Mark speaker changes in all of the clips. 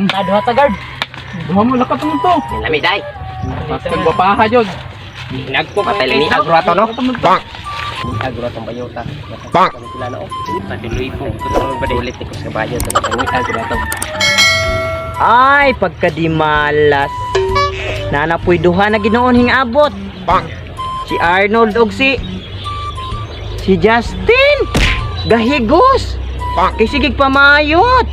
Speaker 1: Duha ta, guard.
Speaker 2: Duha mo lakat mo to.
Speaker 3: Lami day.
Speaker 2: Pagpapaha jud.
Speaker 3: Nagpo patay ni agro ato no. Bang. Agro atong bayota. Bang. Sila na oh. Paduloy po. Ulit ko sa bayot. Agro ato.
Speaker 4: Ay, pagkadimalas. Nanapoy duha na ginoon hing abot. Si Arnold og si Justin. Gahigos. Kay sige pamayot.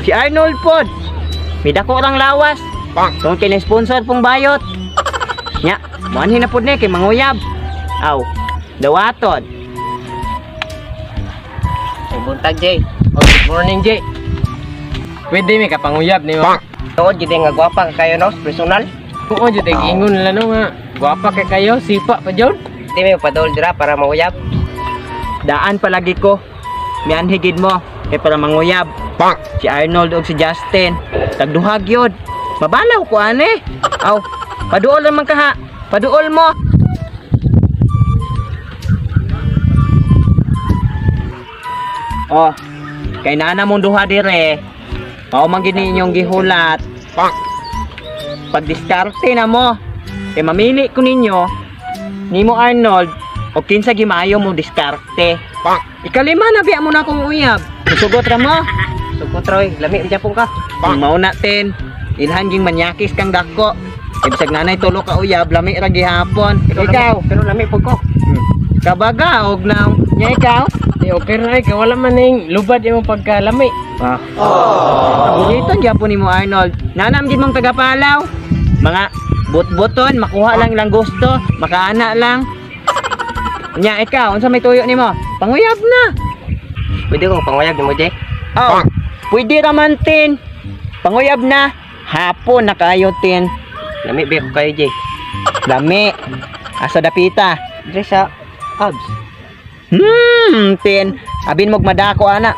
Speaker 4: Si Arnold pod. Midako rang lawas. Tungod kay na-sponsor pong bayot. Nya, muanhin na pod ni kay manguyab. Aw, dawaton.
Speaker 3: Ay buntag, Jay.
Speaker 1: Oh, good morning, Jay. Pwede mi kapanguyab nimo.
Speaker 3: Tuod gid nga gwapa ka kayo no, personal.
Speaker 1: Oo, jud ay giingon nila no nga. Gwapa kay kayo, sipa pa jud.
Speaker 3: Di mi padol dira para manguyab.
Speaker 4: Daan palagi ko. Mianhigid mo kay para manguyab. Si Arnold og si Justin. Tagduha gyud. Mabalaw ko ane. Aw, paduol naman ka ha. Paduol mo. Oh, kay nana mong duha dire. Mao man gid ninyong gihulat. Pagdiskarte na mo. Kay mamili ko ninyo nimo Arnold o kinsa gimayo mo diskarte. Ikalima na biya mo na akong uyab. Sugot ra mo.
Speaker 3: Sugpo Troy, lami gyapon ka.
Speaker 4: Kung mauna ten, ilhan ging manyakis kang dako. Kay bisag nanay tulo ka uyab, lami ra gihapon. Ikaw,
Speaker 3: Pero lami pud ko.
Speaker 4: Kabaga og naw. Nya ikaw?
Speaker 1: Di okay ra ay kay wala man ning lubad imong pagkalami.
Speaker 4: Ah. Paborito gyapon nimo Arnold. Nanam gid mong tagapalaw. Mga bot-boton, makuha lang ilang gusto, makaana lang. Nya ikaw, unsa may tuyo nimo? Panguyab na.
Speaker 3: Pwede ko panguyab nimo, Jay.
Speaker 4: Oh, pwede raman tin. Panguyab na. Hapon na kayo tin.
Speaker 3: Lami ba ko kayo, Jay?
Speaker 4: Lami. Asa dapita.
Speaker 3: Dire sa abs.
Speaker 4: Tin. Abin mog madako ana.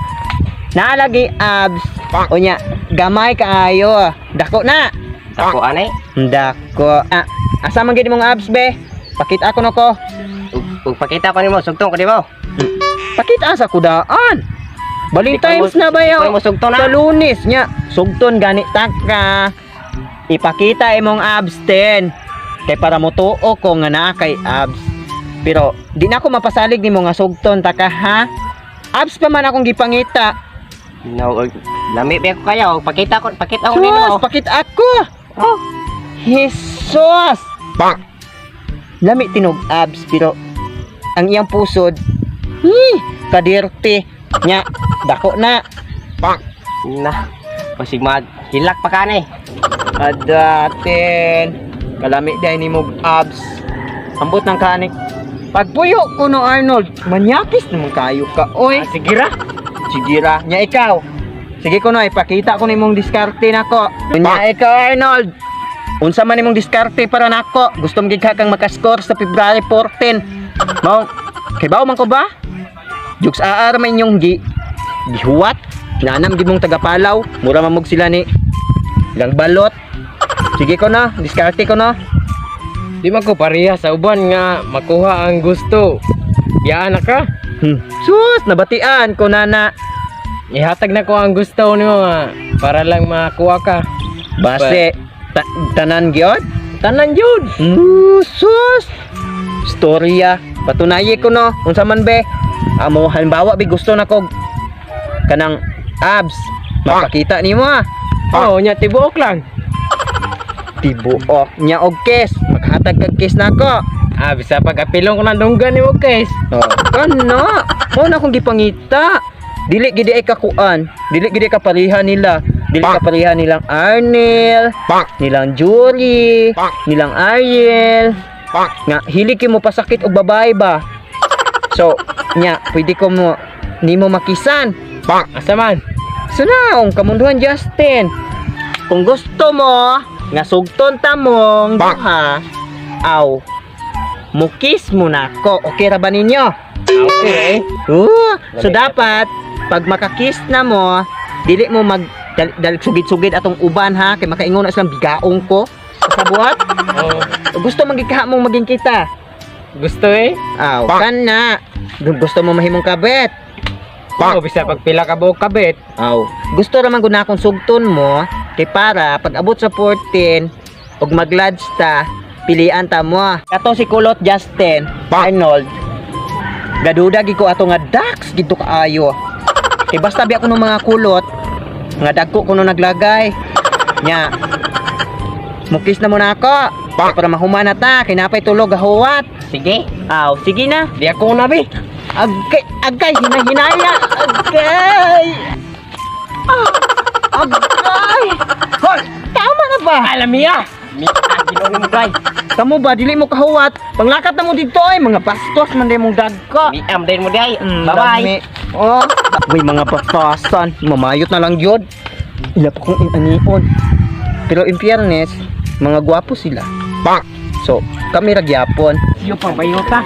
Speaker 4: Naalagi abs. Unya, gamay kaayo. Dako na.
Speaker 3: Dako anay.
Speaker 4: Dako. Ah, asa man gid mong abs be? Pakita ko no ko.
Speaker 3: Ug pakita ko nimo, sugtong ko nimo.
Speaker 4: Pakita sa kudaan. Bali times na ba
Speaker 3: Di
Speaker 4: yaw?
Speaker 3: ko mo sugton
Speaker 4: Sa
Speaker 3: na.
Speaker 4: Lunes nya, sugton gani taka. Ipakita imong abs ten. Kay para motuo ko nga naa kay abs. Pero di na ako mapasalig nimo nga sugton taka ha. Abs pa man akong gipangita.
Speaker 3: No, lami ba ko kayo? Pakita ko nimo.
Speaker 4: Sus, pakita ako.
Speaker 3: Oh.
Speaker 4: Jesus. Lami tinog abs pero ang iyang pusod, hi, kadirte. Nya, dako na.
Speaker 3: Na. Pasig mag hilak pa kanay.
Speaker 4: Adaten. Kalami day ni mog abs. Ambot ng kanik. Pagpuyo ko no Arnold, manyakis naman kayo ka. Oy,
Speaker 1: Ah, sige ra.
Speaker 4: sige ra. Nya ikaw. Sige ko no, ipakita ko nimong diskarte nako. Nya ikaw Arnold. Unsa man nimong diskarte para nako? Gusto mo gid ka kang makascore sa February 14. Mao, kay bawo man ko ba? Jugs aar man inyong gihuwat. Nanam gid mong tagapalaw. Mura man mog sila ni ilang balot. Sige ko na, diskarte ko na.
Speaker 1: Di man ko pareha sa uban nga makuha ang gusto. Biyaan na ka.
Speaker 4: Sus, nabatian ko na na.
Speaker 1: Ihatag na ko ang gusto nimo nga para lang makuha ka.
Speaker 4: Base, tanan gyud.
Speaker 1: Tanan jud.
Speaker 4: Sus. Storya. Patunayi ko no. Unsa man be? Amo halimbawa be gusto na ko kanang abs. Mapakita nimo ah.
Speaker 1: Oh, nya tibuok lang.
Speaker 4: Tibuok nya og kiss. Maghatag kag kiss nako.
Speaker 1: Ah, bisa pag apilong ko ng dunggan nimo, guys.
Speaker 4: Oh, kana. Mao na akong gipangita. Dili gid ay kakuan. Dili gid ay kapariha nila. Dili kapariha nilang Arnel, nilang Julie, nilang Ariel. Nga hilig kay mo pasakit og babae ba. So, nya pwede ko mo nimo makisan.
Speaker 1: Asa man?
Speaker 4: So na, ang kamunduhan Justin. Kung gusto mo nga sugton ta mong duha, aw, mukis mo na ko. Okay ra ba ninyo?
Speaker 1: Okay.
Speaker 4: So dapat pag makakiss na mo, dili mo mag dal, sugid-sugid atong uban ha kay makaingon na silang bigaong ko. Sa buhat,
Speaker 1: Oh,
Speaker 4: gusto man gid ka mong maging kita.
Speaker 1: gusto eh.
Speaker 4: Aw, kan na. Gusto mo mahimong kabet.
Speaker 1: Oh, bisa pag pila ka buok kabit.
Speaker 4: Aw, gusto ra man gud na akong sugton mo kay para pag abot sa 14 ug maglads ta, pilian ta mo. Kato si Kulot Justin, Arnold. Gaduda gid ko ato nga ducks gid to kaayo. Kay basta biya kuno mga kulot, nga dagko kuno naglagay. Nya. Mukis na muna ako. Para mahuman na ta, kay napay tulog gahuwat.
Speaker 3: Sige.
Speaker 4: Aw, sige na.
Speaker 1: Di ako na bi.
Speaker 4: Agkay, agkay, hinahinaya. Agkay. Ah, agkay. Hoy, tama na ba?
Speaker 1: Alam niya. Mi ginoo mo day.
Speaker 4: Kamo ba, dili mo kahuwat. Panglakat na mo dito ay, mga bastos man day mong dagko.
Speaker 3: Miam din mo day.
Speaker 4: Bye-bye.
Speaker 3: Bye-bye.
Speaker 4: Oh. Uy, mga batasan. Mamayot na lang yun. Ila pa kong inanion. Pero in fairness, mga gwapo sila. So, kami ragyapon.
Speaker 1: Siyo pang bayota.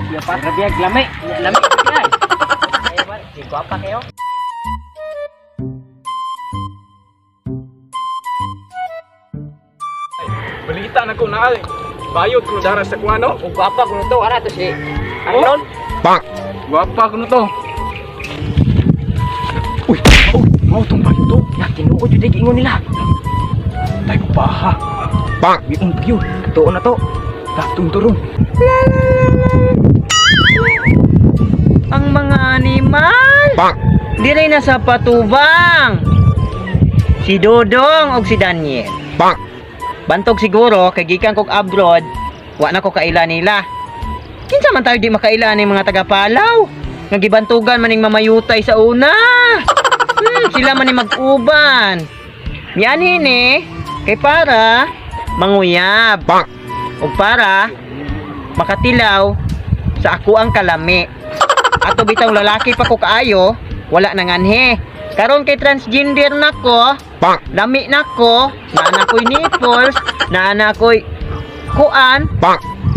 Speaker 3: Siyo pa.
Speaker 1: Grabe ag lami. Lami day.
Speaker 3: Si gwapa kayo.
Speaker 2: Balita na ko na ay. Bayot ko dara sa kuano.
Speaker 3: Ug gwapa kuno to ara to si Arnold.
Speaker 2: Gwapa ko to. Uy, oh, mau tong bayot to.
Speaker 3: Na tinuod jud ingon nila.
Speaker 2: Tay ko paha. Biung pagyo.
Speaker 3: Tuon na to.
Speaker 2: Tatong turon.
Speaker 4: Ang mga animal. Dire na sa patubang. Si Dodong og si Daniel. Bantog siguro kay gikan kog abroad, wa na ko kaila nila. Kinsa man tayo di makaila ni mga taga Palaw? Nga gibantugan man ning mamayutay sa una. Sila man ni mag-uban. Mianhin eh, kay para manguyab. Ug para makatilaw sa ako ang kalami. Ato bitang lalaki pa ko kaayo, wala nang anhe. Karon kay transgender na ko, lami na ko, naa ko'y nipples, naa ko'y kuan.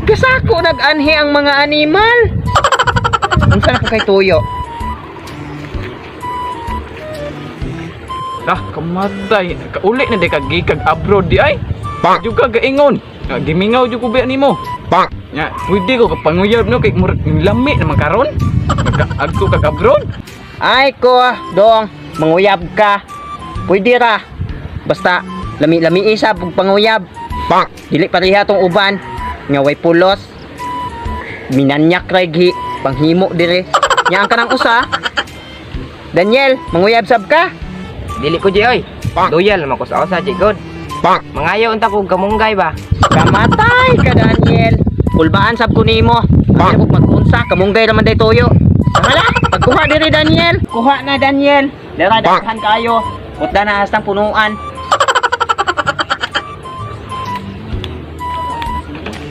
Speaker 4: Gasako nag-anhe ang mga animal. Unsa na po kay tuyo?
Speaker 2: Ah, kamatay. Kauli na di ka gikag abroad di ay. Jud ka gaingon. Nga, gimingaw jud ko ba nimo. Nya, pwede ko kapanguyab no kay murag lami naman karon. Agto kag abroad.
Speaker 4: Ay ko, dong, manguyab ka. Pwede ra. Basta lami-lami isa pag panguyab. Dili pareha tong uban nga way pulos. Minanyak ra gi panghimo dire. Nya ang kanang usa. Daniel, manguyab sab ka?
Speaker 3: Dili ko jay oy. Loyal naman ko sa usa jay god. Mangayo unta ko kamunggay ba.
Speaker 4: Kamatay ka, Daniel. Kulbaan sab ko nimo. Ay ko pagkunsa, kamunggay ra man day toyo. Tama pagkuha diri Daniel. Kuha na Daniel. Dira daghan kayo. Utda na hastang punuan.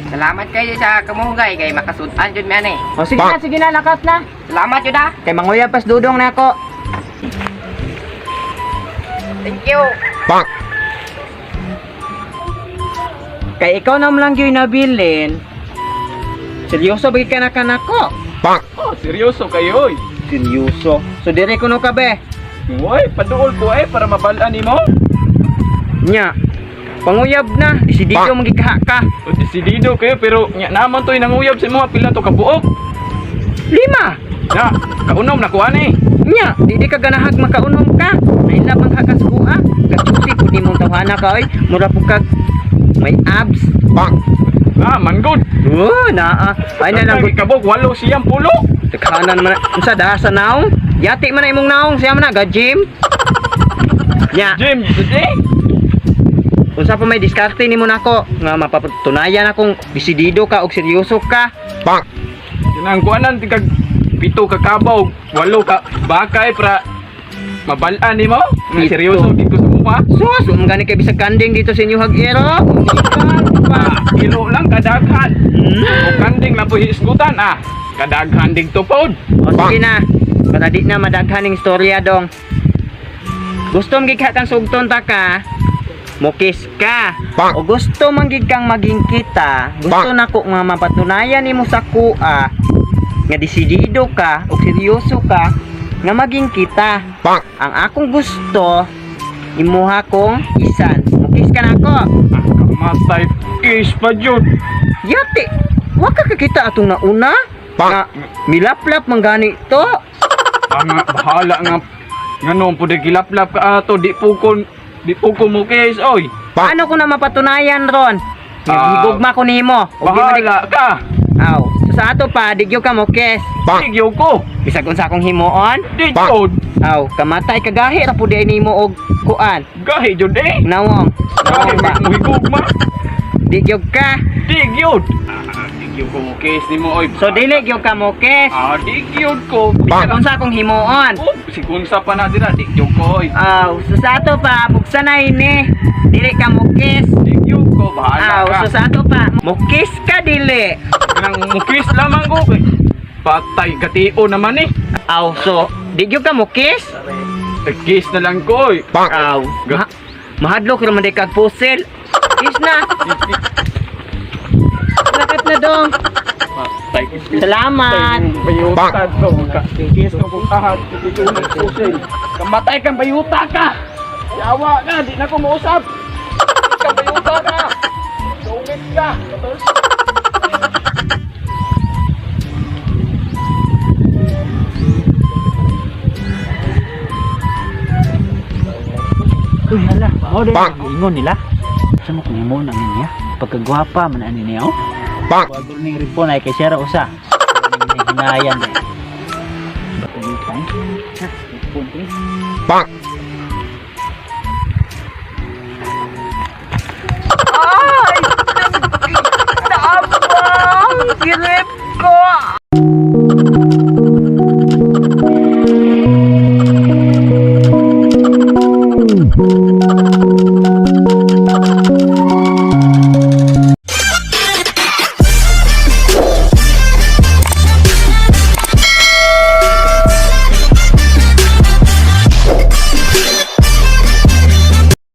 Speaker 3: Salamat kayo sa kamunggay kay makasud-an jud mi ani.
Speaker 4: O sige na, lakat na.
Speaker 3: Salamat jud ah.
Speaker 4: Kay manguyab pas dudong na ako.
Speaker 3: Thank you.
Speaker 4: Kay ikaw na lang gyud nabilin. Seryoso ba ka na kanako?
Speaker 2: Oh, seryoso kayo oy.
Speaker 4: Seryoso. So dire kuno ka be.
Speaker 2: Uy, paduol ko eh para mabalaan nimo.
Speaker 4: Nya. Panguyab na, desidido magikaha ka.
Speaker 2: O desidido kayo pero nya naman to'y nanguyab sa mga pila to kabuok.
Speaker 4: Lima.
Speaker 2: Nya, kaunom na ko ani.
Speaker 4: Nya, di di ka ganahag makaunom ka. Nailab ang hakaskuha. Kasusi pud nimong tawhana ka oy. Mura pud kag may abs.
Speaker 2: Ah, manggod.
Speaker 4: Oh, naa. Ay na lang
Speaker 2: Ang kabuk walo siyang pulo.
Speaker 4: Taghanan man na. Unsa daha sa naong? Yati man na imong naong siya man na ga gym. Nya,
Speaker 2: Jim, today.
Speaker 4: unsa pa may diskarte nimo nako nga mapatunayan akong desidido ka og seryoso ka.
Speaker 2: Kanang kuanan tigag pito ka kabaw, walo ka bakay para mabalaan nimo. Nga
Speaker 4: Pito.
Speaker 2: seryoso gid ko sa mukha.
Speaker 4: Sus, um gani kay bisag kanding dito sa inyong hag-ero. Pa.
Speaker 2: Ah, kilo lang kadaghan. O kanding na po hisgutan ah. Kadaghan dito pod.
Speaker 4: O sige na. Para di na madaghan ning istorya dong. Gusto mong gigha kang sugton ta ka, mukis ka. O gusto man gid kang maging kita, gusto nako nga mapatunayan nimo sa kuha nga desidido ka o seryoso ka nga maging kita. Ang akong gusto, imuha kong isan. Mukis ka nako.
Speaker 2: Ah, kamatay is pa jud.
Speaker 4: Yati, wa ka kakita atong nauna. Nga milaplap man gani to.
Speaker 2: Ang bahala nga ngano po di gilaplap ka ato, di po ko mo case oy.
Speaker 4: Paano ko na mapatunayan ron?
Speaker 2: Ah,
Speaker 4: Gigugma ko nimo. Ug di man
Speaker 2: Bahala ka.
Speaker 4: Aw, so sa ato pa di gyud ka mo kiss.
Speaker 2: Di gyud ko.
Speaker 4: Bisag unsa akong himuon?
Speaker 2: Di jud.
Speaker 4: Aw, kamatay kagahi ra pud di nimo og kuan.
Speaker 2: Gahi jud eh.
Speaker 4: Nawong.
Speaker 2: Gahi
Speaker 4: Nawong ba?
Speaker 2: mo higugma.
Speaker 4: Di gyud ka.
Speaker 2: Di gyud. Di gyud ko mo case nimo oy.
Speaker 4: So dili gyud ka mo kiss.
Speaker 2: Di gyud ko.
Speaker 4: Bisag unsa akong himuon.
Speaker 2: Oh, si kunsa pa na dira, di gyud ko oy.
Speaker 4: Aw, so sa ato pa buksan na ini. Dili ka mo kiss.
Speaker 2: Di gyud ko, bahala
Speaker 4: Aw,
Speaker 2: ka.
Speaker 4: so sa ato pa mo kiss ka dili.
Speaker 2: Kanang mo kiss lamang ko kay patay katio naman eh.
Speaker 4: Aw, so di gyud ka mo kiss?
Speaker 2: Kiss na lang ko oy.
Speaker 4: Aw, mahadlok ra man di kag pusil. Kiss na. Lakat na dong.
Speaker 2: Patay.
Speaker 4: Salamat.
Speaker 2: Bayuta to. Kiss ko kung ahad. Kamatay kang bayuta ka. Yawa ka, di na ko mausap. Ka bayuta ka. Sungit ka.
Speaker 5: Uy, hala, mao din ang ingon nila. Sa mo kung imo nang niya, pagkagwapa man ani niya. Bang. Bago ning ripon ay kay siya ra usa. Hinayan eh. Batong Ha, ripon eh.
Speaker 4: Ay! Naabang! Girip ko!